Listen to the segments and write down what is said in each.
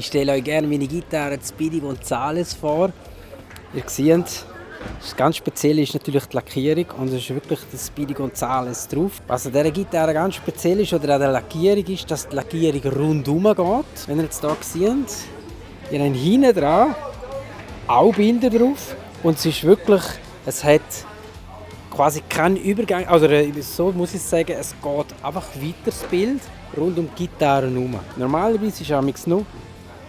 Ich stelle euch gerne meine Gitarre Speedy Gonzales vor. Ihr seht, das ganz Spezielle ist natürlich die Lackierung und es ist wirklich das Speedy Gonzales drauf. Was an dieser Gitarre ganz speziell ist oder an der Lackierung ist, dass die Lackierung rundum geht. Wenn ihr jetzt hier seht, ihr habt hinten dran auch Bilder drauf und es ist wirklich, es hat quasi keinen Übergang, also so muss ich sagen, es geht einfach weiter das Bild rund um die Gitarre herum. Normalerweise ist es nur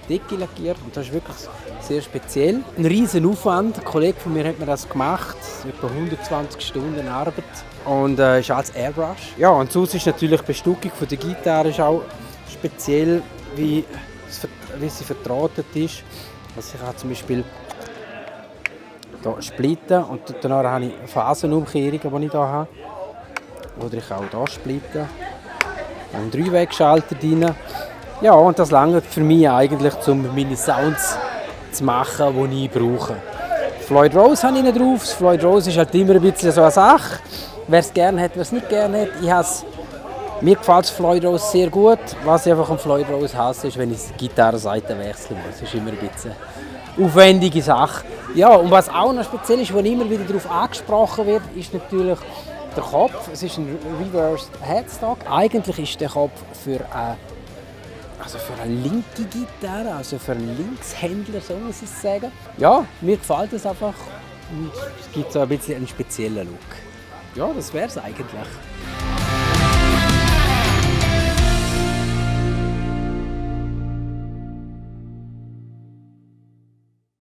Decke lackiert und das ist wirklich sehr speziell. Ein riesen Aufwand, ein Kollege von mir hat mir das gemacht, etwa 120 Stunden Arbeit und ist als Airbrush. Ja, und sonst ist natürlich die Bestückung von der Gitarre ist auch speziell, wie sie verdrahtet ist. Also ich habe zum Beispiel hier splitten und danach habe ich Phasenumkehrungen, die ich hier habe. Oder ich kann auch hier splitten. Einen Dreiwegschalter drin. Ja, und das langt für mich eigentlich, um meine Sounds zu machen, die ich brauche. Floyd Rose habe ich nicht drauf. Das Floyd Rose ist halt immer ein bisschen so eine Sache. Wer es gerne hat, wer es nicht gerne hat. Mir gefällt das Floyd Rose sehr gut. Was ich einfach am Floyd Rose hasse, ist, wenn ich die Gitarrenseite wechseln muss. Das ist immer ein bisschen eine aufwendige Sache. Ja, und was auch noch speziell ist, wo immer wieder darauf angesprochen wird, ist natürlich der Kopf. Es ist ein Reversed Headstock. Eigentlich ist der Kopf für eine linke Gitarre, also für einen Linkshändler, so muss ich sagen. Ja, mir gefällt es einfach und es gibt so ein bisschen einen speziellen Look. Ja, das wäre es eigentlich.